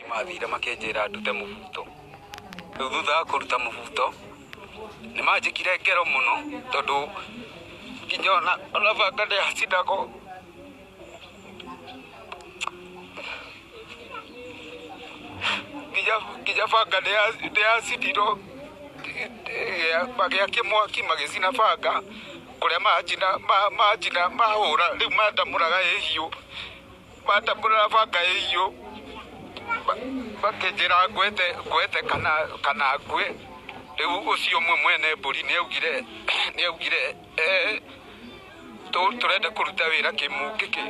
Mathire makĩnjĩra ndute mũbuto. Rĩu thutha wa kũruta mũbuto, nĩ manjĩkire ngero mũno tondũ nginya ona banga nĩacinagwo. Nginya banga nĩyacinirwo, magĩakia mwaki magĩcina banga kũrĩa manjina mahũra rĩu mandamũraga ĩ hiũ, mandamũraga banga ĩ hiũ, makĩnjĩra ngwete kana ngue. Rĩu ũcio ũmwe mwene mbũri nĩaugire tũrenda kũruta wĩra kĩmũngĩkĩ.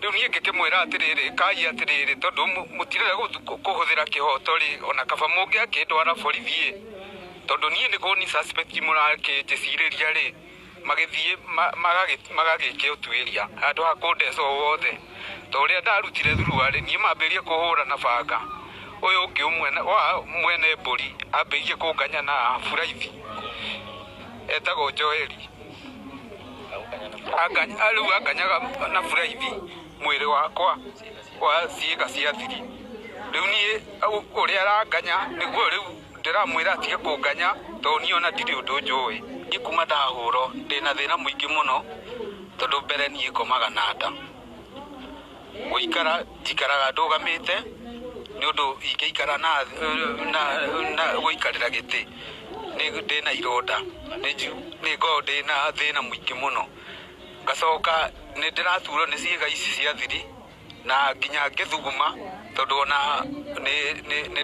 Rĩu niĩ ngĩkĩmwĩra atĩrĩrĩ, kai atĩrĩrĩ, tondũ mũtirenda kũhũthĩra kĩhoto rĩ, ona kaba mũngĩakĩndwara borithi ĩ, tondũ niĩ nĩ kũni suspect mũrakĩnjĩcirĩria rĩ, magĩthiĩ magagĩke ũtuĩria handũ ha kũndeca o wothe. Ta ũrĩa ndarutire thuruarĩ, niĩ mambĩrĩrie kũhũra na banga. Ũyũ ũngĩ ũmwe wa mwene mbũri ambĩrĩirie kũnganya na buraithi, etagwo Joeli. Rĩu anganyaga na buraithi mwĩrĩ wakwa wa ciĩga cia thiri. Rĩu niĩ ũrĩa aranganya nĩguo rĩu ndĩramwĩra atige kũnganya tondũ niĩ ona ndirĩ ũndũ njũĩ. Niĩ kuma ndahũrwo ndĩna thĩna mũingĩ mũno tondũ mbere niĩ ngomaga na nda. Gũikara njikaraga ndũgamĩte nĩ ũndũ ingĩikara na gũikarĩra gĩtĩ ndĩna ironda, nĩ ngoragwo ndĩna thĩna mũingĩ mũno. Ngacoka nĩ ndĩraturwo nĩ ciĩga ici cia thiri na nginya ngĩthuguma tondũ ona nĩ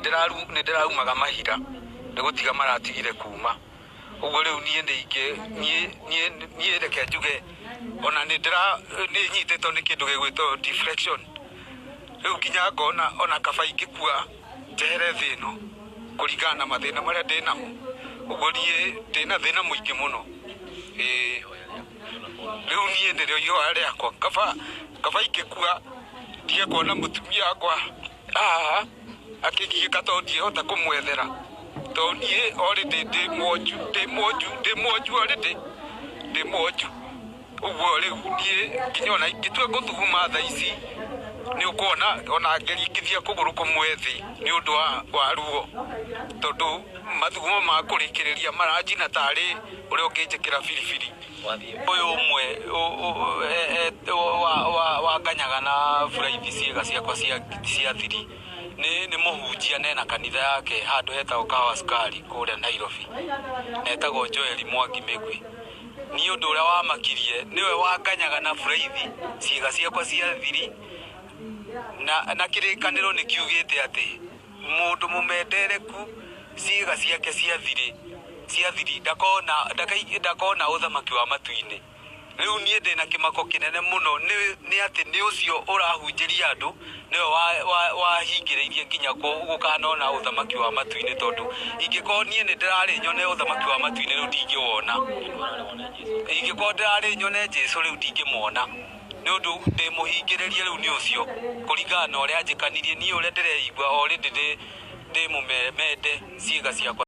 ndĩraumaga mahira nĩ gũtiga maratigire kuma. Ũguo rĩu niĩ niĩ reke njuge ona nĩ nyitĩtwo nĩ kĩndũ gĩgwĩtwo deflection. Rĩu nginya ngona ona kaba ingĩkua njehere thĩ ĩno kũringana na mathĩna marĩa ndĩnamo. Ũguo niĩ ndĩna thĩna mũingĩ mũno. Rĩu niĩ nĩrĩo ihoya rĩakwa, kaba ingĩkua ndige kuona mũtumia wakwa haha akĩgiĩka tondũ ndiĩhota kũmwethera. Tondũ niĩ already ndĩ mwonju, ndĩ mwonju already, ndĩ mwonju. Ũguo rĩu niĩ nginya ona ingĩtua gũthuguma thaa ici nĩ ũkuona ona ngĩringithia kũgũrũ kũmwe thĩ nĩ ũndũ wa ruo, tondũ mathugumo ma kũrĩkĩrĩria maranjina tarĩ ũrĩa ũngĩnjĩkĩra biribiri. Ũyũ ũmwe wanganyaga na buraithi ciĩga ciakwa cia thiri nĩ mũhunjia na ena kanitha yake handũ hetagwo Kahawa Sukari kũrĩa Nairobi, na etagwo Joel Mwangi Mĩgwi. Niĩ ũndũ ũrĩa wamakirie nĩwe wanganyaga na buraithi ciĩga ciakwa cia thiri, na kĩrĩkanĩro nĩ kiugĩte atĩ mũndũ mũmendereku ciĩga ciake cia thiri ndakona ũthamaki wa matu-inĩ. Rĩu niĩ ndĩna kĩmako kĩnene mũno nĩ atĩ nĩ ũcio ũrahunjĩria andũ nĩwe wahingĩrĩirie nginya gũkanona ũthamaki wa matu-inĩ, tondũ ingĩkorwo niĩ nĩ ndĩrarĩ nyone ũthamaki wa matu-inĩ rĩu ndingĩwona. Ingĩkorwo ndĩrarĩ nyone Jesũ rĩu ndingĩmuona, nĩ ũndũ ndĩmũhingĩrĩrie rĩu nĩ ũcio kũringana na ũrĩa anjĩkanirie. Niĩ ũrĩa ndĩreigua already ndĩ mũmende ciĩga ciakwa.